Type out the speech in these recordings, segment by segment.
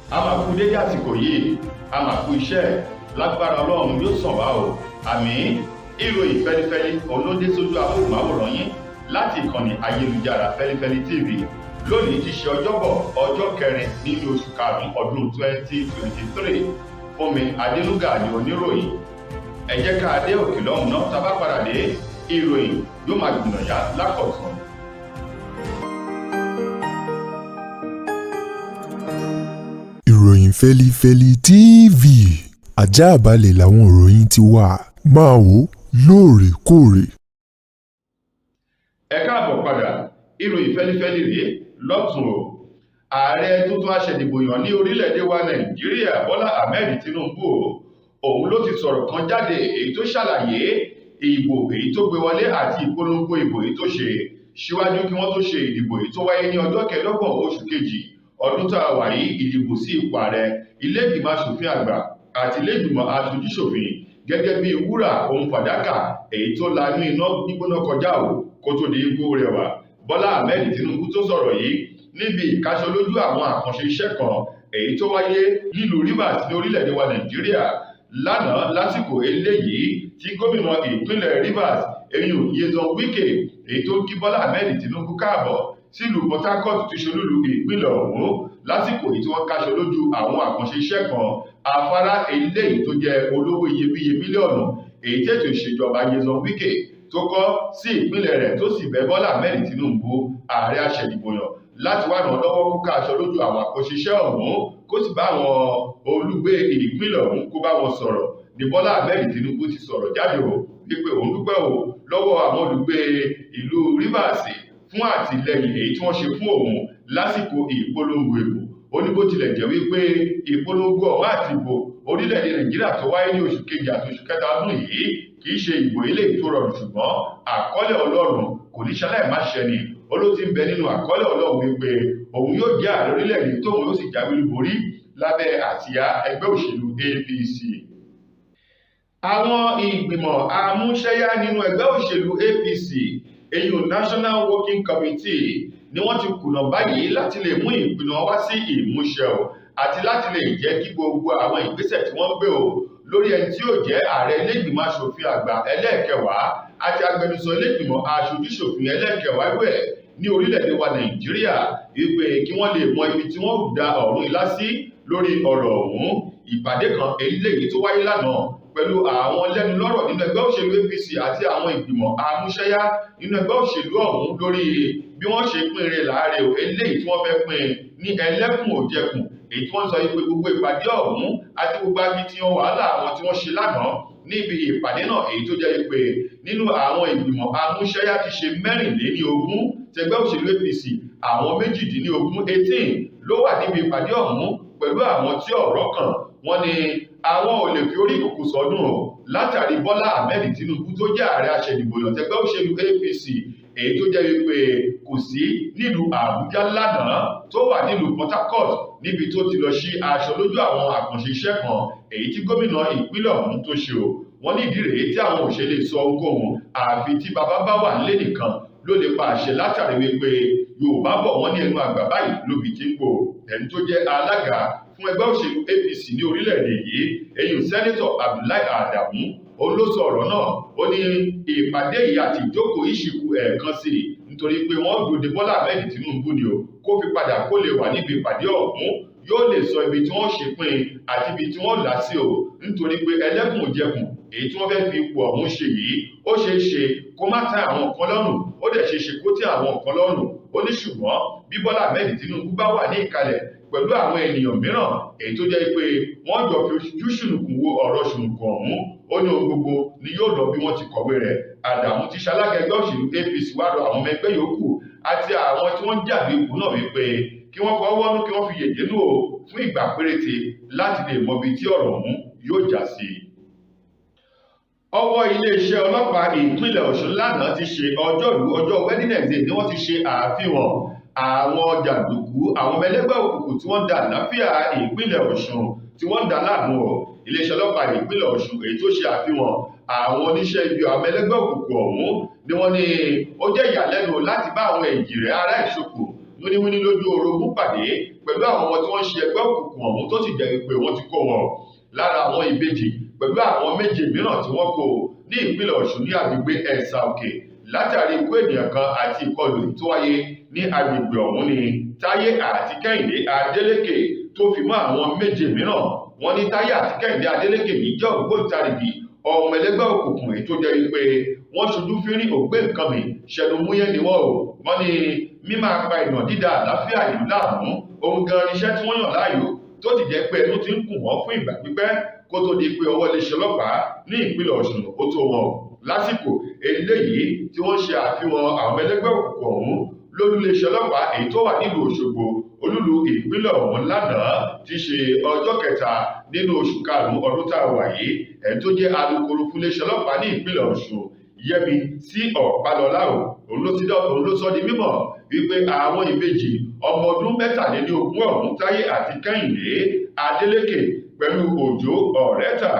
A máa kú dédé àsìkò yìí, a máa kú iṣẹ́. Lágbára Ọlọ́run, yóò sàn wá o, àmín. Ìròyìn fẹ́lifẹ́li òun ló dé sójú amóhùnmáwòrán yín láti ìkànnì ayélujára Fẹ́lifẹ́li TV. Lónìí ti ṣe Ọjọ́bọ̀, ọjọ́ kẹrin nínú oṣù karùn-ún ọdún 2023. Fúnmi Adélúgà ní oníròyìn. Ẹ jẹ́ ká dé òkè lọ́hùn náà. Tá a bá padà dé, ìròyìn yóò máa gbìnàyà lákọ̀tún. Ìròyìn Fẹ́lifẹ́li TV, ajáàbalẹ̀ làwọn ìròyìn ti wà, máa wò lóòrèkóòrè. Ẹ káàbọ̀ padà. Ìròyìn fẹ́lifẹ́li rèé lọ́tún o. Ààrẹ tuntun aṣẹ̀dìbòyàn ní orílẹ̀-èdè wa Nàìjíríà, Bọ́lá Ahmed Tinubu o, òun ló ti sọ̀rọ̀ kan jáde èyí tó ṣàlàyé ìbò èyí tó gbé wọlé àti ìpolongo ìbò èyí tó ṣe síwájú kí wọ́n tó ṣe ìdìbò èyí tó wáyé ní ọjọ́ 25 oṣù kejì ọdún tá a wà yìí, ìdìbò sí ipò ààrẹ, ilé ìgbìmọ̀ aṣòfin àgbà àti ilé ìgbìmọ̀ aṣojúṣòfin, gẹ́gẹ́ bí wúrà ohun fàdákà èyí tó lanú iná gbígbóná kọjá o kó tó di ikú rẹwà. Bọ́lá Ahmed Tinubu tó sọ̀rọ̀ yìí níbi ìkáṣọlójú àwọn àkànṣe iṣẹ́ kan èyí tó wáyé nílùú Rivers ní orílẹ̀-èdè wa Nàìjíríà lánàá, lásìkò eléyìí tí gómìnà ìpínlẹ̀ Rivers, eyín Nyesom Wike, èyí tó ń kí Bọ́lá Ahmed Tinubu káàbọ̀ sílùú Port Harcourt tí ṣolúlu ìpínlẹ̀ ọ̀hún. Lásìkò èyí tí wọ́n káṣọ lójú àwọn àkànṣe iṣẹ́ kan, afárá eléyìí tó jẹ́ olówó iyebíye mílíọ̀nù èyí tí ètò ìṣèjọba Nyesom Wike tó kọ́ sí ìpínlẹ̀ rẹ̀, tó sì bẹ̀ Bọ́lá Ahmed Tinubu, ààrẹ aṣẹ̀dìbòyàn, láti wá ràn lọ́wọ́ kó káṣọ lójú àwọn àkànṣe iṣẹ́ ọ̀hún, kó sì bá àwọn olùgbé ìpínlẹ̀ ọ̀hún, kó bá wọn sọ̀rọ̀, ní Bọ́lá Ahmed Tinubu ti sọ̀rọ̀ jáde o wípé òun dúpẹ́ o lọ́wọ́ àwọn olùgbé ìlú Rivers fún àtìlẹyìn èyí tí wọ́n ṣe fún òun lásìkò ìpolongo ìbò. Ó ní bó tilẹ̀ jẹ́ wípé ìpolongo ọ̀hún àti ìbò orílẹ̀-èdè Nàìjíríà tó wáyé ní oṣù kejì àti oṣù kẹta ọdún yìí kì í ṣe ìbò eléyìí tó rọrùn, ṣùgbọ́n àkọọ́lẹ̀ Ọlọ́run kò ní ṣaláì má ṣẹ ni. Ó ló ti ń bẹ nínú àkọọ́lẹ̀ Ọlọ́run wípé òun yóò jẹ́ ààrẹ orílẹ̀-èdè, tóun yóò sì jáwé olúborí lábẹ́ àsíá ẹgbẹ́ òṣèlú APC. Àwọn ìgbìmọ̀ amúṣẹ́yá nínú ẹgbẹ́ òṣèlú APC, èyí National Working Committee, ni wọ́n ti kùnà báyìí láti lè mú ìpinnu wá sí ìmúṣẹ o, àti láti lè jẹ́ kí gbogbo àwọn ìgbésẹ̀ tí wọ́n ń gbé o lórí ẹni tí yóò jẹ́ ààrẹ ilégbìmọ̀ aṣòfin àgbà ẹlẹ́ẹ̀kẹwàá àti agbẹnusọ ilégbìmọ̀ aṣojúṣòfin ẹlẹ́ẹ̀kẹwàá ẹgbẹ́ ní orílẹ̀-èdè wa Nàìjíríà, wípé kí wọ́n lè mọ ibi tí wọ́n da ọ̀run ilá sí lórí ọ̀rọ̀ ọ̀hún. Ìpàdé kan eléyìí tó wáyé lánàá pẹ̀lú àwọn lẹ́nulọ́rọ̀ nínú ẹgbẹ́ òṣèlú APC àti àwọn ìgbìmọ̀ amúṣẹ́yá nínú ẹgbẹ́ òṣèlú ọ̀hún lórí bí wọ́n ṣe pín ire láàrin o eléyìí tí wọ́n fẹ́ pín ní ẹlẹ́kùn òjẹkùn, èyí tí wọ́n sọ pé gbogbo ìpàdé ọ̀hún àti gbogbo akitiyan wàhálà àwọn tí wọ́n ṣe lánàá níbi ìpàdé náà, èyí tó jẹ́ pé nínú àwọn ìgbìmọ̀ amúṣẹ́yá ti ṣe 24 tẹgbẹ́ òṣèlú APC, àwọn 18, 18 ló wà níbi ìpàdé ọ̀hún pẹ̀lú àwọn tí ọ̀rọ̀ kàn. Wọ́n ní àwọn ò lè fi orí ìkòkò sọdún o, látàrí Bọ́lá Ahmed Tinubu tó jẹ́ ààrẹ aṣẹ̀dìbòyàn tẹgbẹ́ òṣèlú APC, èyí tó jẹ́ wípé kò sí nílùú Àbújá lánàá, tó wà nílùú Port Harcourt níbi tó ti lọ sí aṣọ lójú àwọn àkànṣe iṣẹ́ kan èyí tí gómìnà ìpínlẹ̀ ọ̀hún tó ṣe o. Wọ́n ní ìdí rèé tí àwọn ò ṣe lè sọ ohunkóhun, àfi tí bàbá bá wà nílé nìkan ló lè pa àṣẹ, látàrí wípé Yorùbá bọ̀, wọ́n ní ẹnu àgbà báyìí lóbi tí ń gbò. Ẹni tó jẹ́ alága fún ẹgbẹ́ òṣèlú APC ní orílẹ̀-èdè yìí, eyín Sẹ́nẹ́tọ̀ Abdullahi Adamu, òun ló sọ ọ̀rọ̀ náà. Ó ní ìpàdé yìí àti ìjókòó ìṣìkú ẹ̀ẹ̀kan sí i, nítorí pé wọ́n dòde Bọ́lá Ahmed Tinubu ni o kó fi padà kó lè wà níbi ìpàdé ọ̀hún, yóò lè sọ ibi tí wọ́n ṣe pín àti ibi tí wọ́n là sí o, nítorí pé ẹlẹ́kùn òjẹkùn èyí tí wọ́n fẹ́ fi ipò ọ̀hún ṣe yìí, ó ṣeé ṣe kó má tẹ́ àwọn kan lọ́rùn, ó dẹ̀ ṣeé ṣe kó tẹ́ àwọn kan lọ́rùn. Ó ní ṣùgbọ́n bí Bọ́lá Ahmed Tinubu bá wà ní ìkàlẹ̀ pẹ̀lú àwọn ènìyàn mìíràn èyí tó jẹ́ pé wọ́n jọ fi ojú ṣùnùkùn wo ọ̀rọ̀ ṣùnùkùn ọ̀hún, ó ní ohun gbogbo ni yóò lọ bí wọ́n ti kọ̀wé rẹ̀. Àdàmú ti ṣalága ẹgbẹ́ òṣèlú APC wá rọ àwọn ọmọ ẹgbẹ́ yòókù àti àwọn tí wọ́n ń jà ipò náà wípé kí wọ́n fọwọ́ wọ́nú, kí wọ́n fi yèdè nù o fún ìgbà péréte láti lè mọ ibi tí ọ̀rọ̀ ọ̀hún yóò já sí. Ọwọ́ iléeṣẹ́ ọlọ́pàá ìpínlẹ̀ Ọ̀ṣun lánàá ti ṣe ọjọ́rú ọjọ́ Wednesday ni wọ́n ti ṣe àfihàn àwọn jàǹdùkú, àwọn ọmọ ẹlẹ́gbẹ́ òkùnkùn tí wọ́n ń da àlàáfíà ìpínlẹ̀ Ọ̀ṣun, tí wọ́n ń da láàmú ọ̀. Iléeṣẹ́ ọlọ́pàá ìpínlẹ̀ Ọ̀ṣun èyí tó ṣe àfihàn àwọn oníṣẹ́ ibi, àwọn ẹlẹ́gbẹ́ òkùnkùn ọ̀hún, ni wọ́n ní ó jẹ́ ìyàlẹ́nu láti bá àwọn èjìrẹ́ ará ìṣokò Wíníwíní lójú orogún pàdé pẹ̀lú àwọn ọmọ tí wọ́n ń ṣe ẹgbẹ́ òkùnkùn ọ̀hún, tó sì jẹ́ pé wọ́n ti kó wọn. Lára àwọn ìbejì pẹ̀lú àwọn 7 mìíràn tí wọ́n kó ní ìpínlẹ̀ Ọ̀ṣun ní agbègbè Ẹ̀sà Òkè látàrí ikú ènìyàn kan àti ìkọlù tó wáyé ní agbègbè ọ̀hún ni Táyé àti Kẹ́hìndé Adélékè tó fi mọ́ àwọn 7 mìíràn. Wọ́n ní Táyé àti Kẹ́hìndé Adélékè yìí jẹ́ ògbóǹtarìgì ọmọ ẹlẹ́gbẹ́ òkùnkùn èyí tó jẹ́ wípé wọ́n ṣojú fírín ògbé nǹkan mi ṣẹnu múyẹ́ ni wọ́n o. Wọ́n ní mímáa pa ìnà dídá àlàáfíà ìlú láàmú ohun gan iṣẹ́ tí wọ́n yàn láàyò, tó ti jẹ́ pé ẹnu ti ń kùn wọ́n fún ìgbà pípẹ́ kó tó di pé ọwọ́ iléeṣẹ́ ọlọ́pàá ní ìpínlẹ̀ Ọ̀ṣun ó tó wọn o. Lásìkò eléyìí tí wọ́n ṣe àfihàn àwọn ẹlẹ́gbẹ́ òkùnkùn ọ̀hún lólúléeṣẹ́ ọlọ́pàá èyí tó wà nílùú Òṣogbo, olúlu ìpínlẹ̀ ọ̀hún lánàá ti ṣe ọjọ́ kẹta nínú oṣù karùn-ún ọdún tá a wà yìí, ẹni tó jẹ́ alukoro fún iléeṣẹ́ ọlọ́pàá ní ìpínlẹ̀ Ọ̀ṣun, Yẹmi sí Ọ̀pálọ́lá o, òun ló sọ di mímọ̀ wípé àwọn ìbejì ọmọ ọdún 23 ọ̀hún Táyé àti Kẹ́hìndé Adélékè pẹ̀lú Òjó Ọ̀rẹ́ta,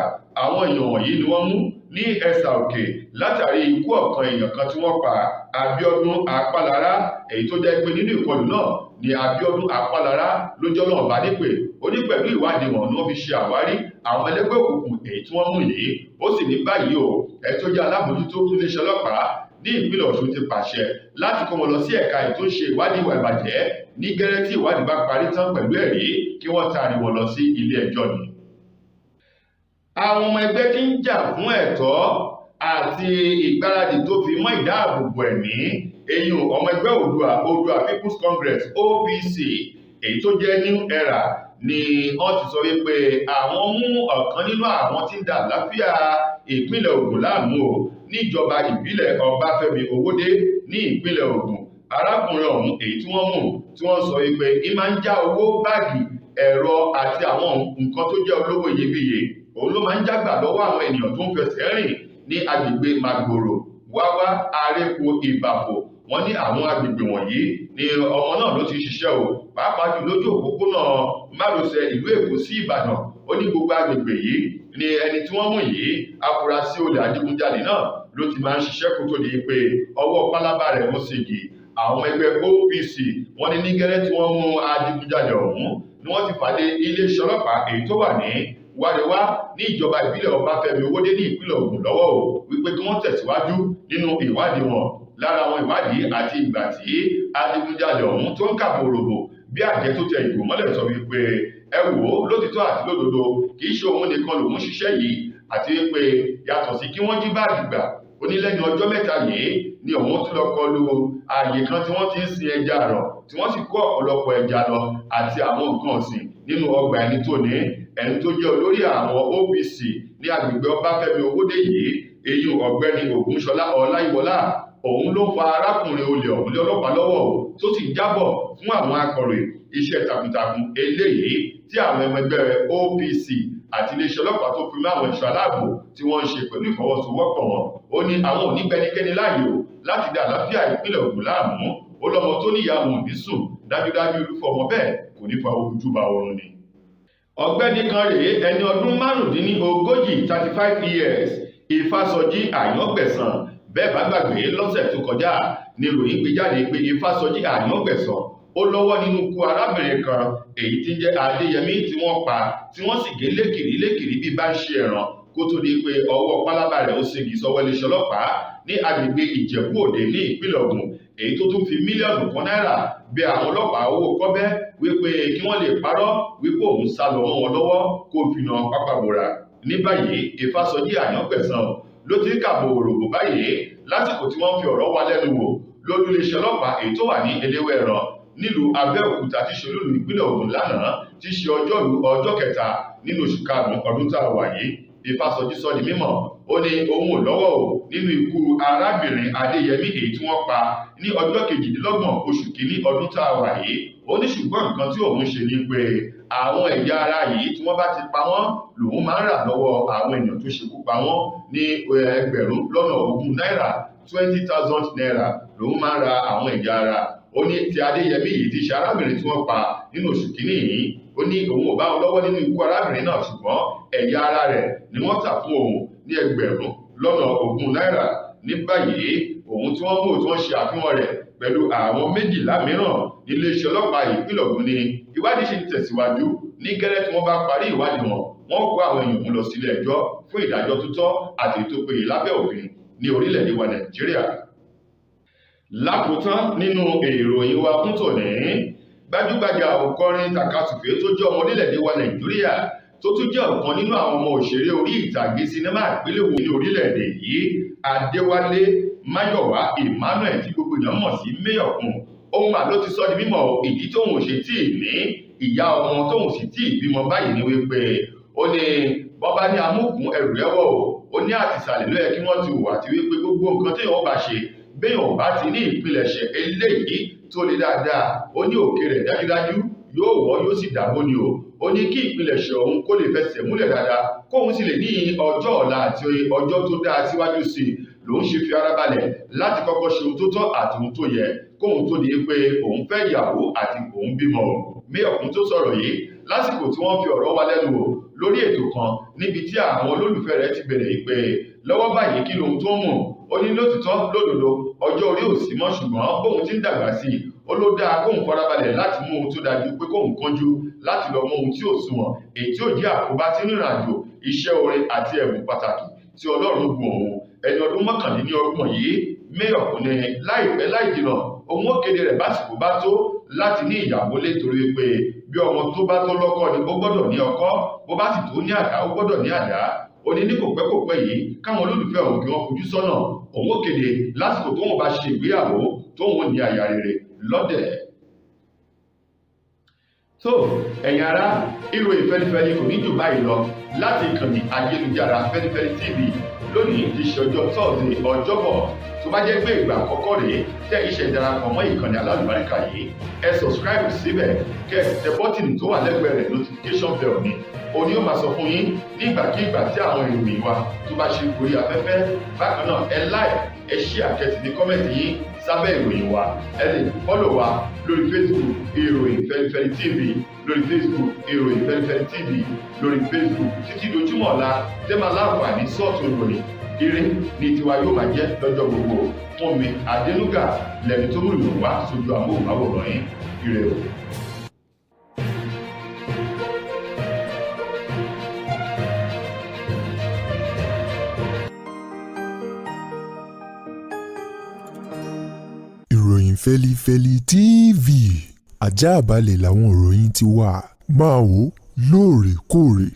àwọn èèyàn wọ̀nyí ni wọ́n mú ní Ẹ̀sà Òkè látàrí ikú ọ̀kan èèyàn kan tí wọ́n pa, Abíọ́dún Apálará, èyí tó jẹ́ pé nínú ìkọlù náà ni Abíọ́dún Apálará lójọ́ náà bá nípè. Ó ní pẹ̀lú ìwádìí wọn ni wọ́n fi ṣe àwárí àwọn ẹlẹ́gbẹ́ òkùnkùn èyí tí wọ́n mú yìí. Ó sì ní báyìí o, ẹni tó jẹ́ alábòójútó fún iléeṣẹ́ ọlọ́pàá ní ìpínlẹ̀ Ọ̀ṣun ti pàṣẹ láti kó wọn lọ sí ẹ̀ka èyí tó ń ṣe ìwádìí ìwà ìbàjẹ́ ní gẹ́rẹ́ tí ìwádìí bá parí tán pẹ̀lú ẹ̀rí kí wọ́n taari wọn lọ sí ilé ẹjọ́ ni. Àwọn ọmọ ẹgbẹ́ tí ń jà fún ẹ̀tọ́ àti ìgbáradì tó fi mọ́ ìdáàbòbò ẹ̀mí, eyín ọmọ ẹgbẹ́ Oòduà Oòduà People's Congress OPC èyí tó jẹ́ New Era ni wọ́n ti sọ wípé àwọn mú ọ̀kan nínú àwọn tí ń da àlàáfíà ìpínlẹ̀ Ògùn láàmú o níjọba ìbílẹ̀ Ọbáfẹ́mi Owódé ní ìpínlẹ̀ Ògùn. Arákùnrin ọ̀hún èyí tí wọ́n mú tí wọ́n sọ wípé í máa ń já owó báàgì ẹ̀rọ àti àwọn nǹkan tó jẹ́ olówó iyebíye, òun ló máa ń jágbà lọ́wọ́ àwọn ènìyàn tó ń fẹsẹ̀ rìn ní agbègbè Màgbòrò, Wáwá, Arépo, Ìbàfò. Wọ́n ní àwọn agbègbè wọ̀nyí ni ọmọ náà ló ti ṣiṣẹ́ o, pàápàá jù lójú òpópónà márosẹ̀ ìlú Èkó sí Ìbàdàn. Ó ní gbogbo agbègbè yìí ni ẹni tí wọ́n mú yìí, afurasí olè adigunjalè náà ló ti máa ń ṣiṣẹ́ kó tó di pé ọwọ́ pálábá rẹ̀ ó ségi. Àwọn ẹgbẹ́ OPC wọ́n ní ní gẹ́rẹ́ tí wọ́n mú adigunjalè ọ̀hún ni wọ́n ti fà lé iléeṣẹ́ ọlọ́pàá èyí tó wà ní Wárewá ní ìjọba ìbílẹ̀ Ọbáfẹ́mi Owódé ní ìpínlẹ̀ Ògùn lọ́wọ́ o, wípé kí wọ́n tẹ̀síwájú nínú ìwádìí wọn. Lára àwọn ìwádìí àti ìgbà tí adigunjalè ọ̀hún tó ń kàbòròbò bí àjẹ́ tó tẹ ìgò mọ́lẹ̀ sọ wípé ẹ wò ó lótìtọ́ àti lódodo kì í ṣe òun nìkan lòun ṣiṣẹ́ yìí, àti wípé yàtọ̀ sí kí wọ́n jí báàgì gbà, ó ní lẹ́nu ọjọ́ mẹ́ta yìí ni òun tún lọ kọlu ààyè kan tí wọ́n ti ń sin ẹja àrọ̀ tí wọ́n sì kó ọ̀pọ̀lọpọ̀ ẹja lọ àti àwọn nǹkan ọ̀sìn nínú ọgbà ẹni tó ní. Ẹni tó jẹ́ olórí àwọn OPC ní agbègbè Ọbáfẹ́mi Owódé yìí, èyí ọ̀gbẹ́ni Ògúnṣọlá Ọláyíwọlá, òun ló fa arákùnrin olè ọ̀hún lé ọlọ́pàá lọ́wọ́ o, tó sì jábọ̀ fún àwọn akọ̀ròyìn iṣẹ́ takuntakun eléyìí tí àwọn ọmọ ẹgbẹ́ OPC àti iléeṣẹ́ ọlọ́pàá tó fi mọ́ àwọn ẹ̀ṣọ́ aláàbò tí wọ́n ń ṣe pẹ̀lú ìfọwọ́sowọ́pọ̀ wọn. Ó ní àwọn ò ní gbẹnikẹ́ni láàyè o láti dá àlàáfíà ìpínlẹ̀ Ògùn láàmú. Ó lọ́mọ tó níyà òun ò ní sùn, dájúdájú irúfẹ́ ọmọ bẹ́ẹ̀ kò ní fa ojú ba oorun ni. Ọ̀gbẹ́ni kan rèé, ẹni ọdún 35, 35 years, Ifásọjí Àyàngbẹ̀sán. Bẹ́ẹ̀ bá gbàgbé lọ́sẹ̀ tó kọjá ni ìròyìn gbé jáde pé Ifásọjí Àyàngbẹ̀sán ó lọ́wọ́ nínú ikú arábìnrin kan èyí tí ń jẹ́ Adéyẹmí tí wọ́n pa tí wọ́n sì gé lékìrí lékìrí bí bá ń ṣe ẹ̀ràn kó tó di pé ọwọ́ pálábá rẹ̀ ó ségi sọ́wọ́ iléeṣẹ́ ọlọ́pàá ní agbègbè Ìjẹ̀bú Òde ní ìpínlẹ̀ Ògùn, èyí tó tún fi mílíọ̀nù kan náírà bẹ àwọn ọlọ́pàá owó kọ́bẹ́ wípé kí wọ́n lè parọ́ wípé òun sá lọ mọ́ wọn lọ́wọ́ kó fi nà pápá bora. Ní báyìí Ifásọjí Àyàngbẹ̀sán ló ti ń kàbò òròbó báyìí lásìkò tí wọ́n fi ọ̀rọ̀ wa lẹ́nu wò lórí iléeṣẹ́ ọlọ́pàá èyí tó wà ní Eléwéẹ̀ràn nílùú Abẹ́òkúta tí ṣe olúlu ìpínlẹ̀ Ògùn lánàá tí ṣe ọjọ́rú ọjọ́ kẹta nínú oṣù karùn-ún ọdún tá a wà yìí. Ifásọjí sọ di mímọ̀, ó ní òun ò lọ́wọ́ o nínú ikú arábìnrin Adéyẹmí èyí tí wọ́n pa ní ọjọ́ 28 oṣù kìíní ọdún tá a wà yìí. Ó ní ṣùgbọ́n nǹkan tí òun ṣe ni pé àwọn ẹ̀yà ara yìí tí wọ́n bá ti pa wọ́n lòun máa ń rà lọ́wọ́ àwọn èèyàn tó ṣekú pa wọ́n ní 20,000 náírà, 20,000 naira lòun máa ń ra àwọn ẹ̀yà ara. Ó ní ti Adéyẹmí yìí ti ṣe arábìnrin tí wọ́n pa nínú oṣù kìíní yìí, ó ní òun ò bá wọn lọ́wọ́ nínú ikú arábìnrin náà, ṣùgbọ́n ẹ̀yà ara rẹ̀ ni wọ́n tà fún òun ní 20,000 náírà. Ní báyìí òun tí wọ́n mú tí wọ́n ṣe àfihàn rẹ̀ Pẹ̀lú àwọn 12 mìíràn níléeṣẹ́ ọlọ́pàá ìpínlẹ̀ Ògùn ní ìwádìí ṣì ń tẹ̀síwájú. Ní gẹ́rẹ́ tí wọ́n bá parí ìwádìí wọn, wọ́n kó àwọn èèyàn mú lọ sílé ẹjọ́ fún ìdájọ́ tó tọ́ àti tó péye lábẹ́ òfin ní orílẹ̀-èdè wa Nàìjíríà. Lákòótán nínú ìròyìn wa fún tòní, gbajúgbajà òǹkọrin tàkasùfé tó jẹ́ ọmọ orílẹ̀-èdè wa Nàìjíríà tó tún jẹ́ ọ̀kan nínú àwọn ọmọ òṣèré orí ìtàgé sinimá àgbéléwò ní orílẹ̀-èdè yìí, Adéwálé Máyọ̀wá Emmanuel tí gbogbo èèyàn mọ̀ sí Máyọ̀kún, ohun mà ló ti sọ di mímọ̀ ìdí tóun ò ṣe tíì ní ìyá ọmọ tóun sì tíì bímọ báyìí ni wípé ó ní bọ́bá ní amúkùn ẹrù rẹ́wọ̀ o, ó ní àtìsàlẹ̀ ló yẹ kí wọ́n ti wò, àti wípé gbogbo nǹkan téèyàn bá ṣe béèyàn bá ti ní ìpilẹ̀ṣẹ̀ eléyìí tó le dáadáa, ó ní òkè rẹ̀ dájúdájú yóò wọ́ yóò sì dàbò ni o. Ó ní kí ìpilẹ̀ṣẹ̀ òun kó lè fẹsẹ̀ múlẹ̀ dáadáa, kóun sì lè ní ọjọ́ ọ̀la àti ọjọ́ tó dáa síwájú sí i, lòun ṣe fi ara balẹ̀ láti kọ́kọ́ ṣe ohun tó tọ́ àti ohun tó yẹ kóun tó di pé òun fẹ́ ìyàwó àti òun bímọ. Máyọ̀kún tó sọ̀rọ̀ yìí lásìkò tí wọ́n fi ọ̀rọ̀ wa lẹ́nu wò lórí ètò kan níbi tí àwọn olólùfẹ́ rẹ̀ ti bẹ̀rẹ̀ ìpè lọ́wọ́ báyìí kí lohun tó mú. Ó ní lótìtọ́ lódodo ọjọ́ orí ò sí mọ́, ṣùgbọ́n bóun ti ń dàgbà sí i ó ló dáa kóun farabalẹ̀ láti mú ohun tó dájú pé kóun kánjú láti lọ mú ohun tí ò sunwọ̀n, èyí tí ò jẹ́ àkóbá sínú ìrìnàjò iṣẹ́ orin àti ẹ̀bùn pàtàkì tí Ọlọ́run bùn òun. Ẹni ọdún 29 yìí, Máyọ̀kún ní láìpẹ́ láì jìnà òun ó kéde rẹ̀ básìkò bá tó láti ní ìyàwó lé, torí pé bí ọmọ tó bá tó lọ́kọ ni ó gbọ́dọ̀ ní ọkọ, bó bá sì tó ní àdá ó gbọ́dọ̀ ní àdá. Ó ní ní kò pẹ́ kò pẹ́ yìí káwọn olólùfẹ́ òun kí wọ́n fojú sọ́nà, òun ó kéde lásìkò tóun bá ṣe ìgbéyàwó tóun ní aya rere lọ́dẹ̀. Tó ẹ̀yin ará, ìròyìn Fẹ́lifẹ́li kò ní jù báyìí lọ láti ìkànnì ayélujára Fẹ́lifẹ́li TV lónìí ti ṣe ọjọ́ Thursday, Ọjọ́bọ̀. Tó bá jẹ́ pé ìgbà àkọ́kọ́ rèé tẹ́ iṣẹ́ ìdarapọ̀ mọ́ ìkànnì alálùbáríkà yìí, ẹ subscribe síbẹ̀ kẹ́ ẹ tẹ bọ́tìnì tó wà lẹ́gbẹ̀ẹ́ rẹ̀, notification bell ni òní ó máa sọ fún yín nígbàkigbà tí àwọn ìròyìn wa tó bá ṣe gorí afẹ́fẹ́. Bákan náà ẹ like, ẹ share, kẹ́sì ní comment yín sábẹ́ ìròyìn wa. Ẹ lè follow wa lórí Facebook, Ìròyìn Fẹ́lifẹ́li TV lórí Facebook, Ìròyìn Fẹ́lifẹ́li TV lórí Facebook. Títí dojúmọ́ ọ̀la tẹ́ máa láǹfààní sọ́ọ̀tún ìròyìn, ire ní tiwa yóò máa jẹ́ lọ́jọ́ gbogbo. Fún mi Adénúgà lẹ́ni tó mú ìròyìn wá sójú amóhùnmáwòrán yín. Ire o. Ìròyìn Fẹ́lifẹ́li TV, àjààbalẹ̀ làwọn ìròyìn ti wà. Máa wò lóòrèkóòrè.